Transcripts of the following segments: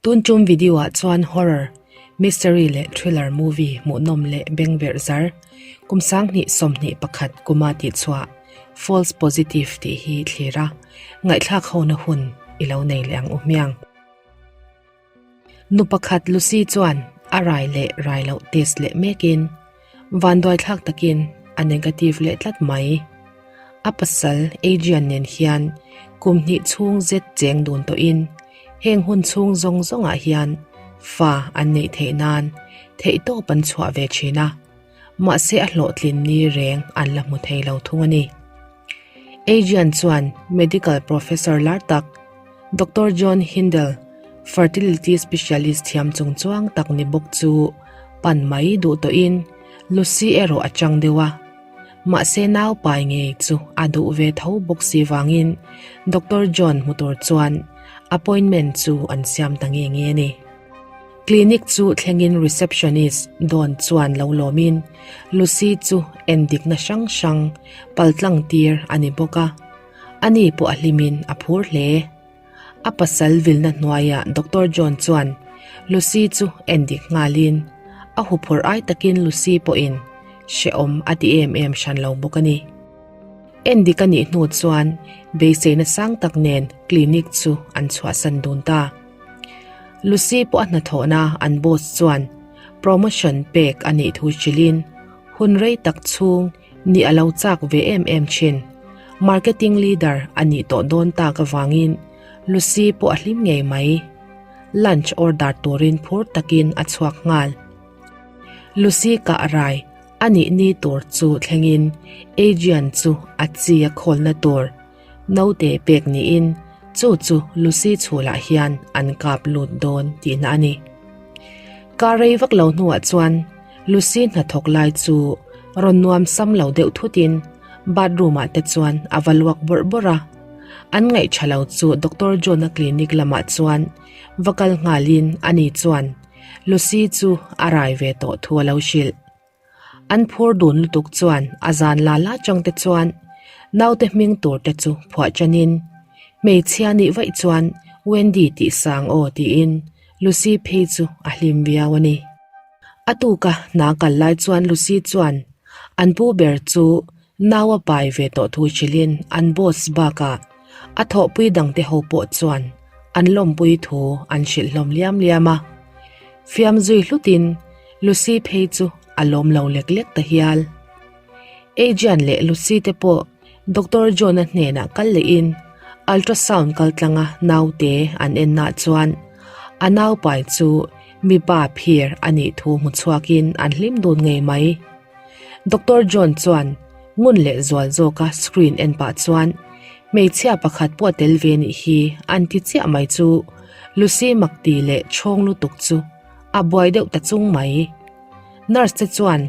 Tun tum video ah chuan horror, mystery leh thriller movie hmuhnawm leh bengverh zar kum sanghnih 21 kuma tihchhuah False Positive tih hi thlir a, ngaihthlak hona hun i lo nei leh ang u hmiang. Nu pakhat Lucy chuan a rai leh rai loh test leh mekin vanduaithlak takin a negative leh tlat mai. A pasal Adrian nen hian kum hnih chhung zet cheng dun tawhin heng hun chhung zawng zawngah hian fa an neih theih nan theihtawp an chhuah ve thin a, mahse a hlawhtlin ni reng an la hmu thei lo thung a ni. Adrian chuan medical professor lar tak Doctor John Hindle, fertility specialist thiam chung chuang tak ni bawk chu pan mai duh tawhin Lucy erawh a chang deuh a. Mahse nau pai ngei chu a duh ve tho bawk si vangin Doctor John hmu tur chuan appointment chu an siam ta nge nge a ni. Clinic chu thlengin receptionist Dawn chuan lo lawmin Lucy chu endikna hrang hrang paltlang tir a ni bawk a. Ani pawh a hlimin a phur hle. A pasal vilna hnuaiah Doctor John chuan Lucy chu endik nghalin a huphurh ai takin Lucy pawhin hrehawm a ti em em hran lo bawk a ni. Endik a nih hnu chuan beiseina sang tak nen clinic chu an chhuahsan dun ta. Lucy pawh a hnathawhna an boss chuan promotion pek a nih thu hrilhin hun rei tak chhung Ni a lo chak ve em em thin. Marketing leader a nih tawh dawn tak avangin Lucy pawh a hlim ngei mai. Lunch order turin phur takin a chhuak nghal. Lucy kah rai a nih ni tur chu thlengin Adrian chu a chi a khawlna tur naute pek niin chu chu Lucy chhulah hian an kap lut dawn tihna a ni. Kar rei vak lo hnuah chuan Lucy hnathawk lai chu rawn nuam sam lo deuh thutin bathroom ah te chuan a va luak bawrh bawrh a. An ngaih tha lo chu Doctor John-a clinic lamah chuan va kal nghalin ani chuan Lucy chu a rai ve tawh thu a lo hrilh. An phur dun lutuk chuan a zan la la chang te chuan naute hming tur te chu phuah chanin hmeichhia nih vaih chuan Wendy tih sang aw tiin Lucy phei chu a hlim viau a ni. A tuka hna kal lai chuan Lucy chuan an pu ber chu nau a pai ve tawh thu hrilhin an boss bakah a thawhpui dangte ho pawh chuan an lawmpui thu an hrilh hlawm liam liam a. Fiam zui hlutin Lucy phei chu a lawm lo lek lek ta hial. Adrian leh Lucy te pawh Doctor John-a hnenah kal lehin ultrasound kaltlanga naute an ennaah chuan a naupai chu mipa phir a nih thu hmu chhuakin an hlim dun ngei mai. Doctor John chuan ngun leh zual zawka screen en pah chuan hmeichhia pakhat pawh a tel ve nih hi an ti chiah mai chu Lucy makti leh chhawng lutuk chu a buai deuh ta chung mai. Nurse te chuan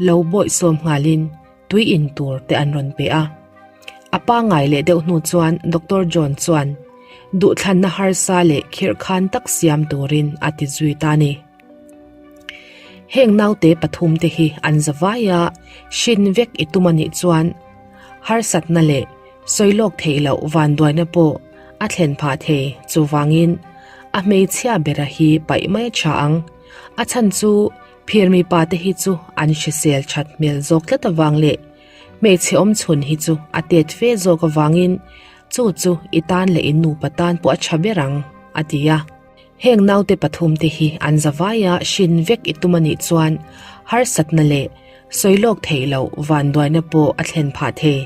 lo bawih sawm nghalin tui in tur te an rawn pe a. A pangngai leh deuh hnu chuan Doctor John chuan duhthlanna harsa leh khirhkhan tak siam turin a ti zui ta a ni. Heng naute pathum te hi an za vai a, hrin vek i tum a nih chuan harsatna leh sawilawk theih loh vanduaina pawh a thlen phah thei chuvangin a hmeichhia bera hi paih mai a tha ang. A chhan chu phir mipa te hi chu an hrisel that hmel zawk tlat avang leh hmeichhe awm chhun hi chu a tet fe zawk avangin chu chu i tan leh in nupa tan pawh a tha ber ang, a ti a. Heng naute pathum te hi an zavaia hrin vek i tum a nih chuan harsatna leh sawilawk theih loh vanduaina pawh a thlen phah thei.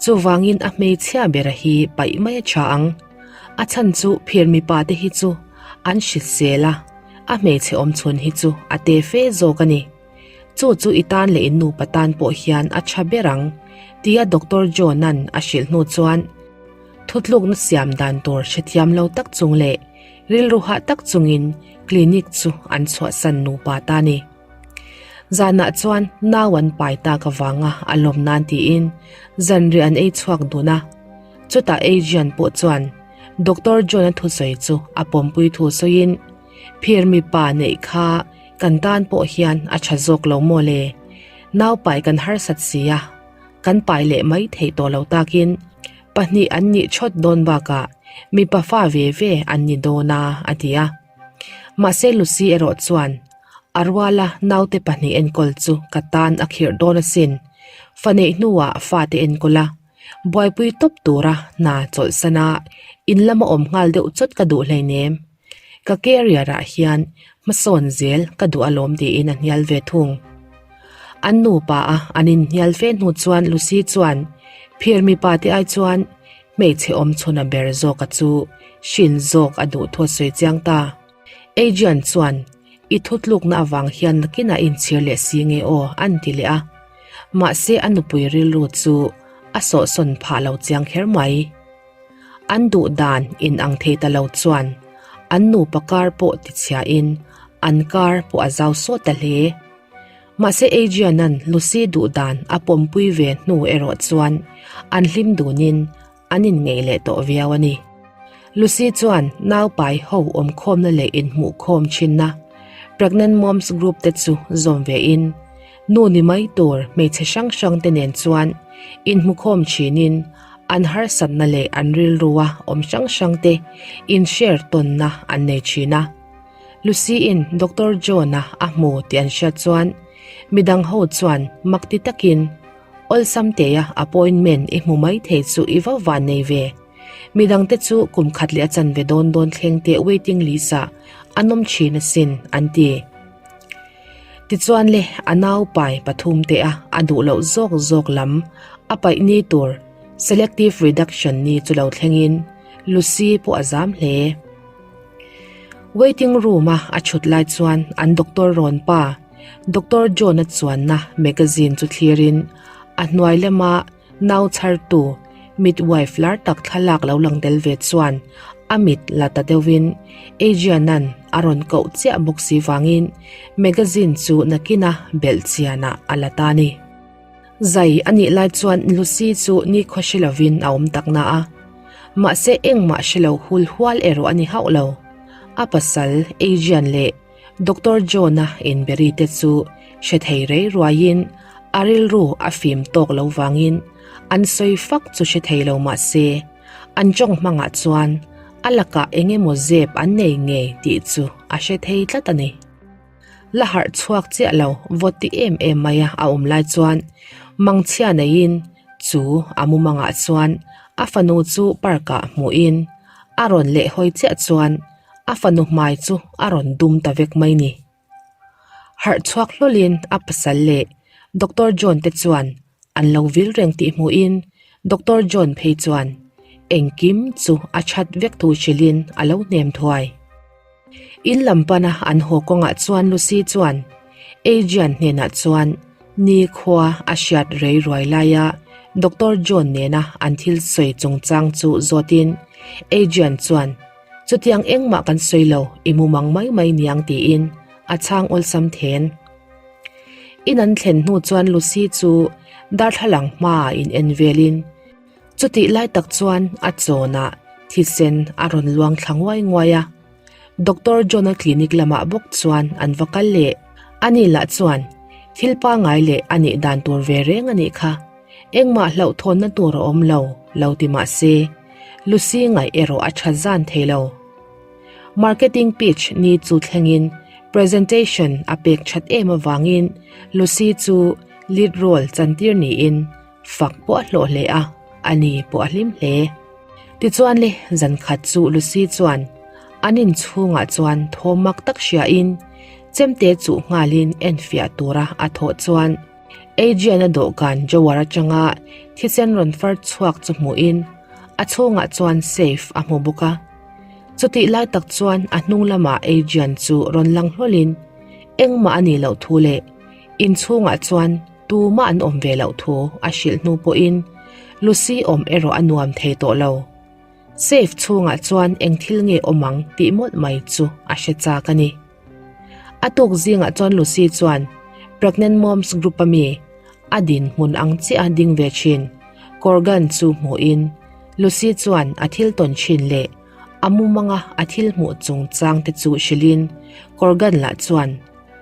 Chuvangin a hmeichhia bera hi paih mai a tha ang. A chhan chu phir mipa te hi chu an hrisel a, a hmeichhe awm chhun hi chu a te fe zawk a ni. Chu chu i tan leh in nupa tan pawh hian a tha ber ang, tia Doctor John-a'n a hrilh hnu chuan thutlukna siam dan tur hrethiam lo tak chung leh rilru hah tak chungin clinic chu an chhuahsan nupa ta a ni. Zanah chuan nau an pai tak avanga a lawm nan tiin zanriah an ei chhuak dun a, chutah Adrian pawh chuan Doctor John-a thusawi chu a pawmpui thu sawiin phir mipa neih kha Kan tan pawh hian a tha zawk lo maw le? Nau pai kan harsat si a, kan pai leh mai theih tawh lo takin pahnih an nih chawt dawn bakah mipa fa ve ve an ni dawn a, a ti a. Mahse Lucy erawh chuan a ruala naute pahnih enkawl chu ka tan a khirh dawn asin. Fa neih hnuah fate enkawl a, buaipui tawp tura hna chawlhsan a, in lama awm nghal deuh chawt ka duh hleinem. Ka career ah hian hmasawn zel ka duh alawm tiin a hnial ve thung. An nupa a an inhnial fe hnu chuan Lucy chuan phir mipa te ai chuan hmeichhe awm chhun a ber zawk a chu hrin zawk a duh thu a sawi chiang ta. Adrian chuan i thutlukna avang hian nakinah inchhir leh si nge aw an ti leh a. Mahse a nupui rilru chu a sawhsawn phah lo chiang kher mai. An duh dan in ang thei ta lo chuan an nupa kar pawh tichhiain an kar pawh a zau sawt ta hle. Mahse Adrian-a'n Lucy duh dan a pawmpui ve hnu erawh chuan an hlim dunin an inngeih leh tawh viau a ni. Lucy chuan naupai ho awmkhawmna leh inhmuhkhawm thinna Pregnant Moms Group te chu zawm vein Nu ni mai tur hmeichhe hrang hrang te nen chuan inhmukhawm thinin an harsatna leh an rilrua awm hrang hrang te in share tawnna an nei thin a. Lucy-in Doctor John-a a hmu tih an hriat chuan midang ho chuan mak ti takin awlsam teia appointment i hmu mai thei chu i va van nei ve. Midang te chu kum khat leh a chanve dawn dawn thleng te waiting list ah an awm thin asin an ti. Tichuan le, a naupai pathum te a a duh loh zawk zawk lam a paih ni tur selective reduction ni chu lo thlengin Lucy pawh a zam hle. Waiting room a a thut lai chuan an doctor rawn pa Doctor John-a chuanna magazine chu thlirin a hnuai lama Nau chhartu, midwife lar tak thlalak lo lang tel ve chuan a mit la ta deuhin Adrian-a'n a rawn koh chiah bawk si vangin magazine chu nakina belh chianah a la ta a ni. Zai a nih lai chuan Lucy chu nikhua hre lovin a awm tak na a, mahse engmah hre lo hul hual erawh a ni hauh lo. A pasal Adrian leh Doctor John-a inberi te chu hre thei rei ruaiin a rilru a fim tawk lo vangin an sawi fak chu hre thei lo mah se an tawng hmangah chuan a lakah eng emaw zep an nei ngei tih chu a hre thei tlat a ni. La harh chhuak chiah lo vawt ti em em maia a awm lai chuan mangchhia neiin chu a mumangah chuan a fanu chu park-ah hmuhin a rawn lehhawi chiah chuan a fanu hmai chu a rawn dum ta vek mai ni. Harh chhuak hlawlin a pasal leh Doctor John te chuan an lo vil reng tih hmuhin Doctor John phei chuan engkim chu a that vek thu hrilhin a lo hnem thuai. In lam pana an haw kawngah chuan Lucy chuan Adrian hnenah chuan nikhua a hriat rei ruai laia Doctor John nena an thil sawi chungchang chu zawtin Adrian chuan Chutiang engmah kan sawi lo, i mumang mai mai niang tiin a chhang awlsam then. In an thlen hnu chuan Lucy chu darthlalang hmaah in en velin chutih lai tak chuan a chawnah thisen a rawn luang thla nguai nguai a. Doctor John-a clinic lamah bawk chuan an va kal leh. Ani lah chuan thil pangngai leh a nih dan tur ve reng a nih kha. Engmah hlauhthawnna tur a awm lo, lo ti mah se, Lucy ngaih erawh a tha zan thei lo. Marketing pitch ni chu thlengin presentation a pek that em avangin Lucy chu lead role chantir niin fak pawh a hlawh hle a, a ni pawh a hlim hle. Tichuan le, zan khat chu Lucy chuan an inchhungah chuan thawm mak tak hriain chemte chuh nghalin enfiah tura a thawh chuan, Adrian-a dawhkan drawer atanga thisen rawn far chhuak chu hmuhin a chhungah chuan safe a hmu bawk a. Chutih lai tak chuan a hnung lamah Adrian chu rawn lang hlawlin engmah a nih loh thu leh inchhungah chuan tumah an awm ve loh thu a hrilh hnu pawhin Lucy awm erawh a nuam thei tawh lo. Safe chhungah chuan eng thil nge awm ang tih mawlh mai chu a hre chak a ni. A tuk zingah chuan Lucy chuan Pregnant Moms Group a mi a dinhmun ang chiah a ding ve thin Corgan chu hmuhin Lucy chuan a thil tawn thin leh a mumanga a thil hmuh chungchang te chu hrilhin Corgan lah chuan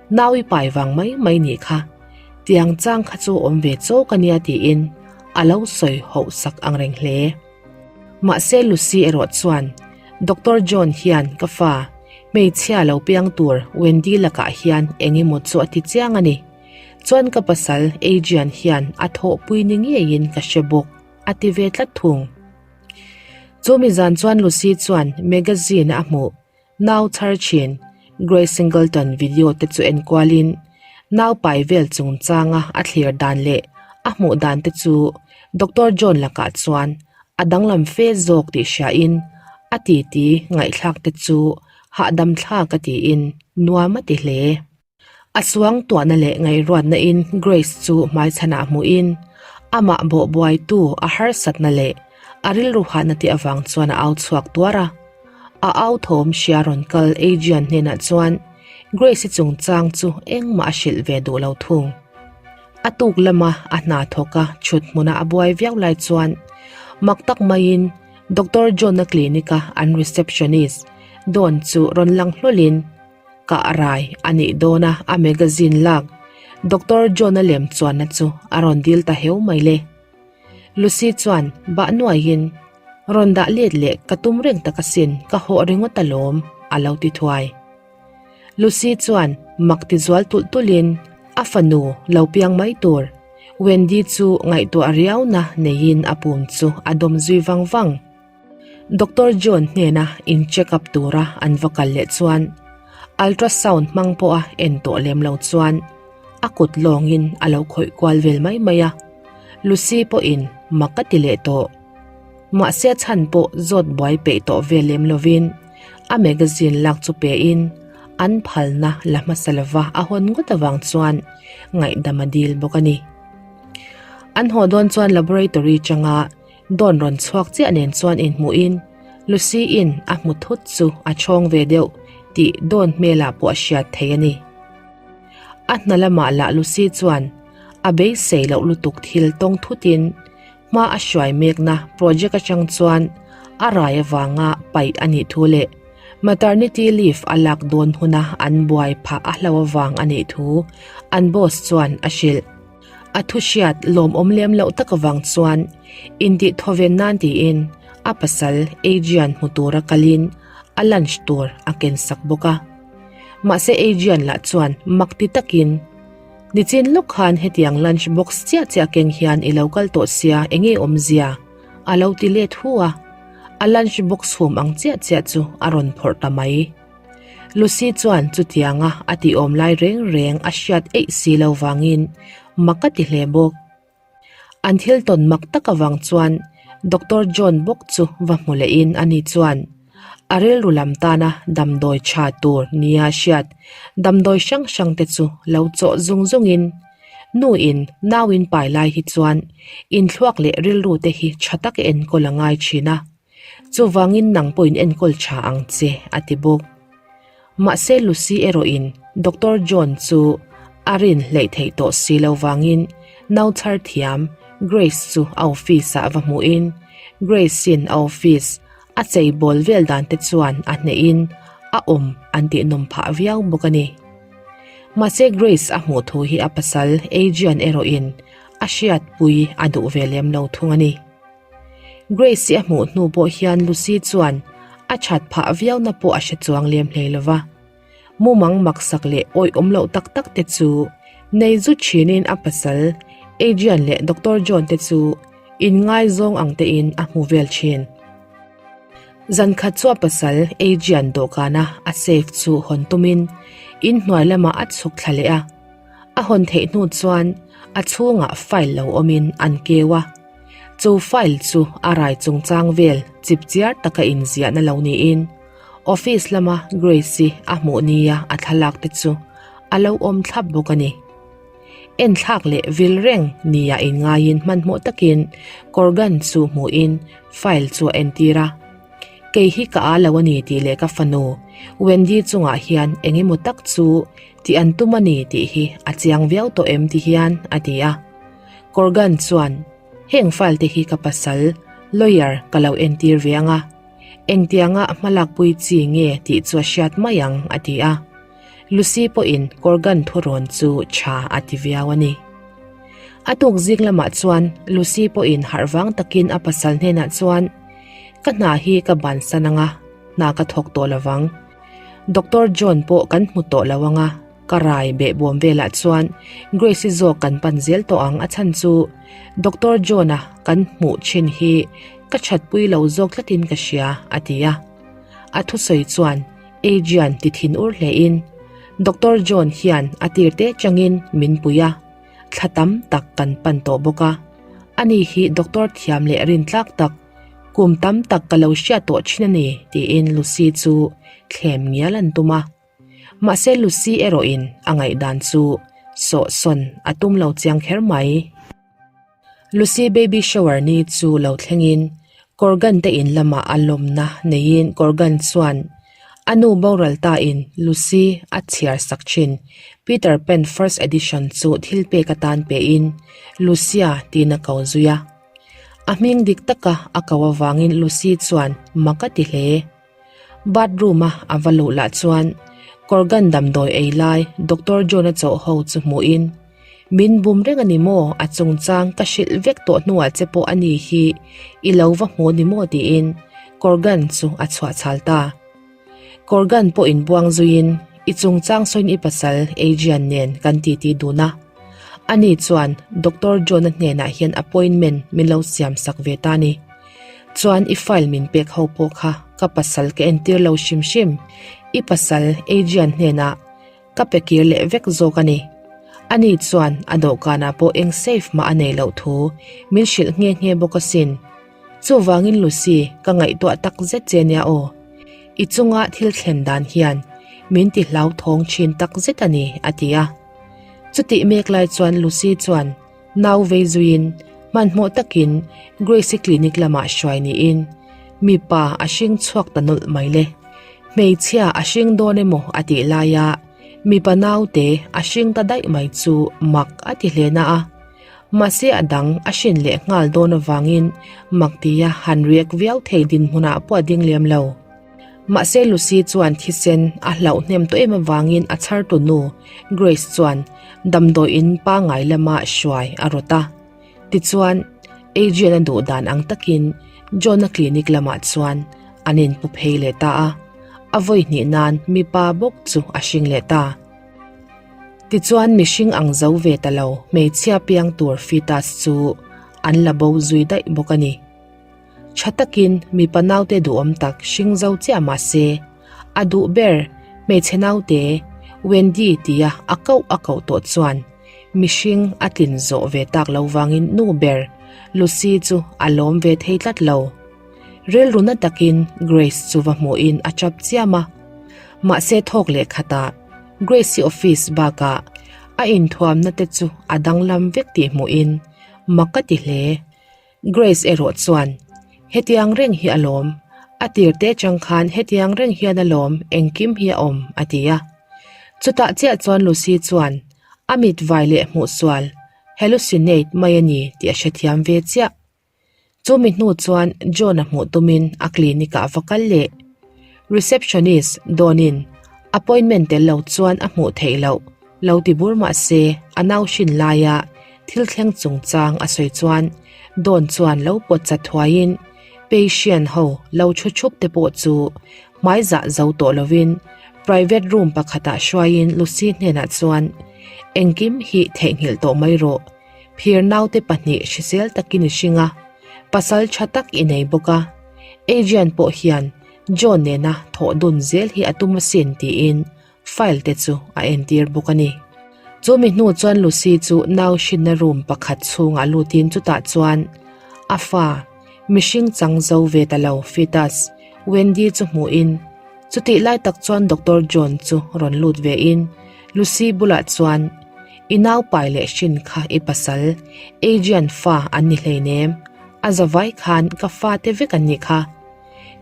nau i pai vang mai mai nih kha tiang chang kha chu awm ve chawk a nia tiin a lo sawi hoh sak angreng hle. Mahse Lucy erawh chuan Doctor John hian ka fa. Hmeichhia lo piang tur Wendy lakah hian eng emaw chu a ti chiang a ni. Chuan ka pasal Adrian hian a thawhpui ni ngeiin ka hre bawk, a ti ve tlat thung. Chumi zan chuan Lucy chuan magazine a hmuh. Nau chhar thin Grace Singleton video te chu en kualin nau pai vel chungchanga a thlir dan leh a hmuh dan te chu Doctor John lakah chuan a danglam fe zawk tih hriain a titi ngaihthlak te chu hahdam thlak a tiin nuam a ti hle. A suang tuahna leh ngaihruatna in Grace chu hmaichhanah hmuhin amah bawh buaitu a harsatna leh a rilru hahna te avang chuan a au chhuak tuar a. A au thawm hria rawn kal Adrian hnenah chuan Grace-i chungchang chu engmah a hrilh ve duh lo thung. A tuk lama a hna thawka chhut hmuna a buai viau lai chuan mak tak maiin Doctor John-a clinic-a an receptionist Dawn chu rawn lang hlawlhin Kah rai a nih dawn a, a magazine lak Doctor John-a lem chuanna chu a rawn dil ta heu mai le. Lucy chuan bah nuaiin, Rawn dah let leh ka tum reng tak asin, ka hawh ringawt alawm, a lo ti thuai. Lucy chuan mak ti zual tulh tulhin a fanu lo piang mai tur Wendy chu ngaihtuah riauna neiin a pum chu a dawm zui vang vang. Doctor John hnena in check up tura an va kal leh chuan ultrasound hmang pawha en tawh lem lo chuan a kut lawngin a lo khawih kual vel mai mai a, Lucy pawhin mak a ti leh tawh. Mahse a chhan pawh zawt buai peih tawh vel lem lovin a magazine lak chu pein an phalna la hmasa lova a hawn ngawt avang chuan ngaihdam a dil bawk a ni. An haw dawn chuan laboratory changa Dawn rawn chhuak chiah nen chuan inhmuhin Lucy-in a hmu thut chu a chhawng ve deuh tih Dawn hmelah pawh a hriat thei a ni. A hna lamah lah Lucy chuan a beisei loh lutuk thil tawng thutin hma a hruai mekna project atang chuan a rai avanga paih a nih thu leh maternity leave a lak dawn huna an buai phah a hlo avang a nih thu an boss chuan a hrilh. A thu hriat lawmawm lem loh tak avang chuan intih thawven nan tiin a pasal Adrian hmu tura kalin a lunch tur a ken sak bawk a. Mahse Adrian lah chuan mak ti takin, Nichin lawk khan hetiang lunch box chiah chiah keng hian i lo kal tawh sia enge awmzia? a lo ti let hu a. A lunch box hum ang chiah chiah chu a rawn phawrh ta mai. Lucy chuan chutianga a tih awm lai reng reng a hriat eih si lo vangin mak a ti hle bawk. An thil tawn mak tak avang chuan Doctor John bawk chu va hmu lehin ani chuan a rilru lam tana damdawi tha tur nia hriat damdawi hrang hrang te chu lo chawh zung zungin nu in nau in pai lai hi chuan inthluak leh rilru te hi tha tak enkawl a ngai thin a. Chuvangin nang pawhin enkawl tha ang che, a ti bawk. Mahse Lucy erawhin Doctor John chu a rin hleih theih tawh si lo vangin nau chhar thiam Grace chu a office ah va hmuhin Grace-in a office a chei bawl vel dan te chuan a hnehin a awm an tih nawm phah viau bawk a ni. Mahse Grace a hmuh thu hi a pasal Adrian erawhin a hriatpui a duh ve lem lo thung a ni. Grace-i a hmuh hnu pawh hian Lucy chuan a that phah viauna pawh a hre chuang lem hlei lo va. Mumang maksak leh awih awm loh tak tak te chu nei zut thinin a pasal Adrian leh Doctor John te chu inngaizawng ang tein a hmu vel thin. Zan khat chu a pasal Adrian dawhkana a safe chu hawn tumin inhnuai lamah a chhuk thla leh a. A hawn theih hnu chuan a chhungah file lo awmin an keu a. Chu file chu a rai chungchang vel chip chiar taka inziahna lo niin office lama Grace-i a hmuh nia a thlalak te chu a lo awm thlap bawk a ni. Enthlak leh vil reng nia inngaiin hmanhmawh takin Corgan chu hmuhin file chu a entir a. Kei hi ka â lo a ni tih leh ka fanu Wendy chungah hian eng emaw tak chu tih an tum a ni tih hi a chiang viau tawh em ti hian a ti a. Corgan chuan, Heng file te hi ka pasal, lawyer, ka lo entir ve ang a. Engtianga hmalakpui chi nge tih chu a hriat mai ang, a ti a. Lucy pawhin Corgan thurawn chu tha a ti viau a ni. A tuk zing lamah chuan Lucy pawhin harh vang takin a pasal hnenah chuan, Ka hna hi ka bansan ang a, hna ka thawk tawh lovang. Doctor John pawh kan hmu tawh lo ang a, ka rai behbawm velah chuan Grace-i zawk kan pan zel tawh ang a chhan chu Doctor John-a kan hmuh thin hi ka thatpui lo zawk tlatin ka hria a ti a. A thusawi chuan Adrian ti thin ur hlein Doctor John hian a tir te changin min pui a, thla tam tak kan pan tawh bawk a. Ani hi doctor thiam leh rintlak tak, kum tam tak ka lo hriat tawh thin a ni tiin Lucy chu thlem ngial an tum a. Mahse Lucy erawhin a ngaihdan chu sawhsawn a tum lo chiang kher mai. Lucy baby shower ni chu lo thlengin Corgan te in lamah a lawmna neiin Corgan chuan a nu boral ta in Lucy a chhiar sak thin Peter Pan first edition chu thil pek atan pein Lucia tiin a ko zui a. A hming dik taka a ko avangin Lucy chuan mak a ti hle. Bathroom a a va luh lah chuan Corgan damdawi ei lai Doctor John-a chawh ho chu hmuhin, Min bum reng a ni maw? A chungchang ka hrilh vek tawh hnuah che pawh a ni hi i lo va hmu ni maw? tiin Corgan chu a chhuah chhal ta. Corgan pawh inbuang zuiin, I chungchang sawiin i pasal Adrian nen kan titi dun a. Ani chuan Doctor John-a hnenah hian appointment min lo siam sak ve ta ni. Chuan i file min pek ho pawh kha ka pasal ka entir lo hrim hrim, i pasal Adrian hnenah ka pe kir leh vek zawk a ni. Ani chuan a dawhkanah pawh eng safe mah a nei loh thu min hrilh nghe nghe bawk asin. Chuvangin Lucy ka ngaihtuah tak zet che nia aw. I chunga thil thlen dan hian min ti hlauthawng thin tak zet a ni a ti a. Chutih mek lai chuan Lucy chuan Nau vei zuiin hmanhmawh takin Grace-i clinic lamah hruai niin mipa a hring chhuak ta nawlh mai le. Hmeichhia a hring dawn emaw a tih laia mipa naute a hring ta daih mai chu mak a ti hle na a. Mahse a dang a hrin leh nghal dawn avangin mak tia han riak viau thei dinhmunah pawh a ding lem lo. Mahse Lucy chuan thisen a hlauh hnem tawh em avangin a chhartu nu Grace chuan damdawi in pangngai lama hruai a rawt a. Tichuan, Adrian-a duh dan ang takin John-a clinic lamah chuan an inpu phei leh ta a, a vawi hnih nan mipa bawk chu a hring leh ta. Tichuan mihring ang zo ve ta lo hmeichhia piang tur fetus chu an la bo zui daih bawk a ni. Tha takin mipa naute duhawm tak hring zo chiah mah se, a duh ber hmeichhe naute Wendy tia a koh a koh tawh chuan mihring a tlin zawh ve tak lo vangin nu ber Lucy chu a lawm ve thei tlat lo. Rilru na takin Grace chu va hmuhin a chap chiam a. Mahse thawk leh khatah Grace-i office bakah a inthuamna te chu a danglam vek tih hmuhin mak a ti hle. Grace erawh chuan, Hetiang reng hi alawm, a tir te chang khan hetiang reng hian alawm engkim hi a awm, a ti a. Chutah chiah chuan Lucy chuan a mit vai leh hmuhsual, hallucinate, mai a ni tih a hrethiam ve chiah. Chumi hnu chuan John-a hmuh tumin a clinic-ah a va kal leh. Receptionist dawnin appointment tel lo chuan a hmuh theih loh lo ti bur mah se a nau hrin laia thil thleng chungchang a sawi chuan Dawn chuan lo pawt chat thuaiin patient ho lo thu thup te pawh chu hmai zah zo tawh lovin private room pakhatah hruaiin Lucy hnenah chuan engkim hi theihnghilh tawh mai rawh phir naute pahnih hrisel takin i hring a, pasal tha tak i nei bawk a, Adrian pawh hian John nena thawh dun zel hi a tum asin tiin file te chu a entir bawk a ni. Chumi hnu chuan Lucy chu nau hrinna room pakhat chhungah lutin chutah chuan a fa mihring chang zo ve ta lo fetus Wendy chu hmuhin chutih lai tak chuan Doctor John chu rawn lut vein Lucy bulah chuan I naupai leh hrin kha i pasal Adrian fa an ni hleinem a zavai khan ka fate vek an nih kha.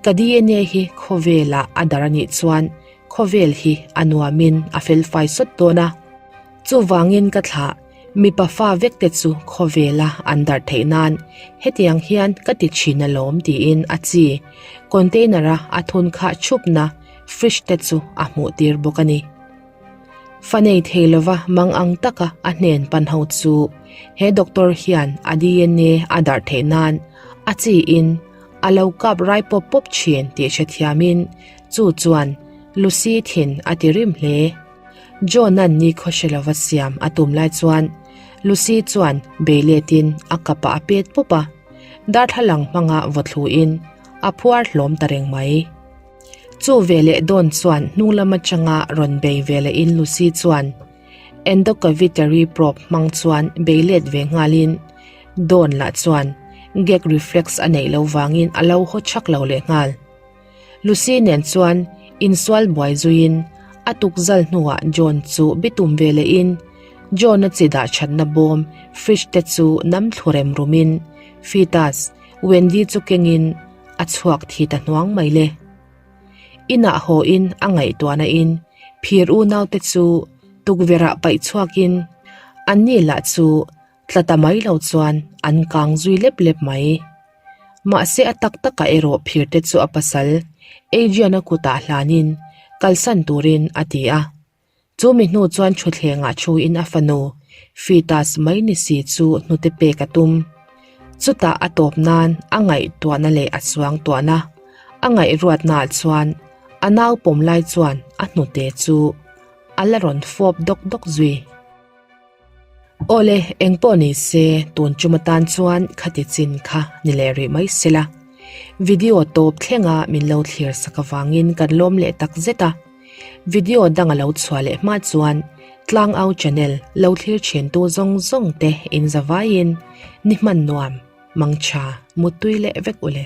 Ka DNA hi khawvelah a dar a nih chuan khawvel hi a nuamin a felfai sawt dawn a. Chuvangin ka thlah, mipa fa vek te chu khawvela an darh theih nan hetiang hian ka ti thin alawm tiin a chi container-a a thun khah chhupna fridge te chu a hmuh tir bawk a ni. Fa nei thei lova mang ang taka a hnen pan ho chu he doctor hian a DNA a darh theih nan a chi in a lo kap rai pawp pawp thin tih hrethiamin chu chuan. Lucy thin a ti rim hle. John-a'n nikhaw hre lova siam a tum lai chuan Lucy chuan bei letin a kapah a pet pawp a, darthlalang hmanga vaw thluin a phuar hlawm ta reng mai. Chu veleh Don chuan hnung lam atanga rawn bei ve lehin Lucy chuan endocavitary probe hmang chuan bei let ve nghalin Don lah chuan gag reflex a neih loh vangin a lo haw chak lo leh nghal. Lucy nen chuan insual buai zuiin a tukzal hnuah John chu bitum ve lehin John-a chi dah thatna bawm fridge te chu nam thlu rem rumin fetus Wendy chu kengin a chhuak thi ta hnuang mai le. Inah haw-in a ngaihtuahna in phir unaute chu tukverhah paih chhuakin anni lah chu tla ta mai lo chuan an kang zui lep lep mai. Mahse a tak takah erawh phirte chu a pasal Adrian-a kutah hlanin kalsan turin a ti a. Chu mi hnu chuan thutthlengah thuin a fanu fetus mai ni si chu hnute pek a tum. Chutah a tawp nan a ngaihtuahna leh a chuang tuahna a ngaihruatnaah chuan a nau pawm lai chuan a hnute chu a la rawn fawp dawk dawk zui. Awle, engpawh ni se, tun tum atan chuan khati chin kha ni leh rih mai sela. Video tawp thlenga min lo thlir sak avangin kan lawm leh tak zet a. Video dang a lo chhuah leh hma chuan Tlangau channel lo thlir thintu zawng zawng te in zavaiin ni hman nuam, mangtha, muttui leh vek ule.